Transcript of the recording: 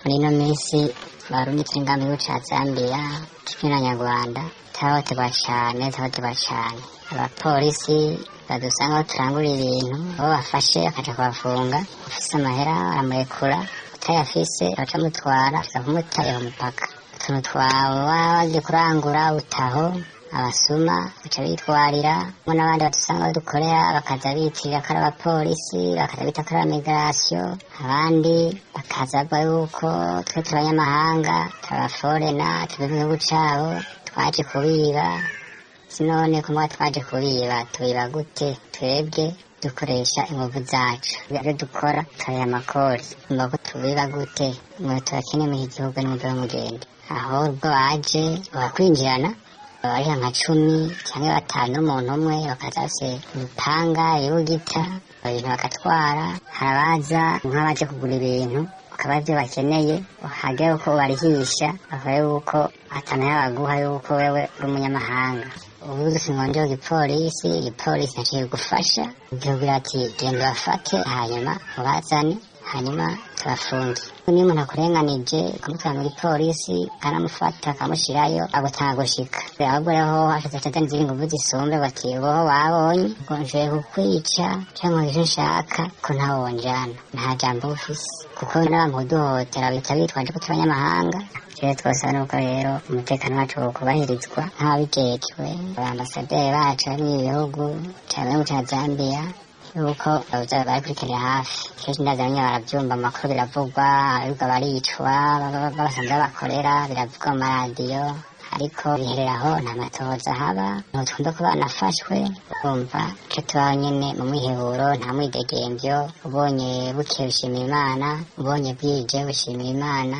Muri ino minsi barungitse ingambi gihugu ca Zambia kimwe na Nyarwanda, turahohoterwa cane, turahohoterwa cane. Abapolisi badusanga aho turangurira ibintu, abo bafashe bakaja kubafunga. Ufise amahera baramurekura, utayafise baca mutwara, baza kumuta iyo mupaka. Utuntu twawe waba wagiye kurangura utaho, abasuma baca bitwarira mo, n'abandi badusanga aho dukorera bakaza bitirira ko ari abapolisi, bakaza bita ko ari abamigrasiyo, abandi bakaza bavuga yuko twe turi abanyamahanga, turi abaforena, tuve mu gihugu cabo, twaje kubiba. Sinone ko mwa twaje kubiba, tubiba gute? Twebwe dukoresha inguvu zacu, ibyo dukora turiha amakori, mba ko tubiba gute? Mwe turakeneye muri iki gihugu, nimube mugende. Aho ubwo baje bakwinjirana bariha nka 10 cyangwa 5 n'umuntu umwe, bakaza bafise imipanga, ibugita, ibintu bagatwara. Harabaza nk'abaje kugura ibintu bakaba ibyo bakeneye, hagera uko barihisha bavuga yuko atamenya baguha yuko wewe uri umunyamahanga. Ubuze inkonjo igipolisi, igipolisi ntaco kigufasha, kikubwira ati genda ubafate hanyuma ubazane hanyuma tubafunge. Niyo umuntu akurenganije ukamutwara muri polisi, akanamufata akamushirayo, agutanga gushika. Ahubwo rero hashize atazana izindi nguvu zisumbe, bati uboho wabonye ngo nje kukwica canke ngo ivyo nshaka ko ntawe wonjana, nta jambo uba ufise, kuko n'abantu kuduhohotera bita bitwaje ko turi abanyamahanga. Rero twosaba nuko rero umutekano wacu wokubahirizwa nk'ababijejwe, abaambasaderi bacu bari mu bihugu cane ca Zambia, yuko baza barikurikiranira hafi. Kenshi ndazi bamwe baravyumva amakuru, biravugwa ariko baricwa babasanze babakorera, biravugwa mu maradiyo, ariko bihereraho, nta matohoza haba, ntitwumve ko banafashwe. Urumva ico tubaho nyene mu mwiheburo, nta mwidegemvyo. Ubonye bukeye ushimira Imana, ubonye bwije ushimira Imana.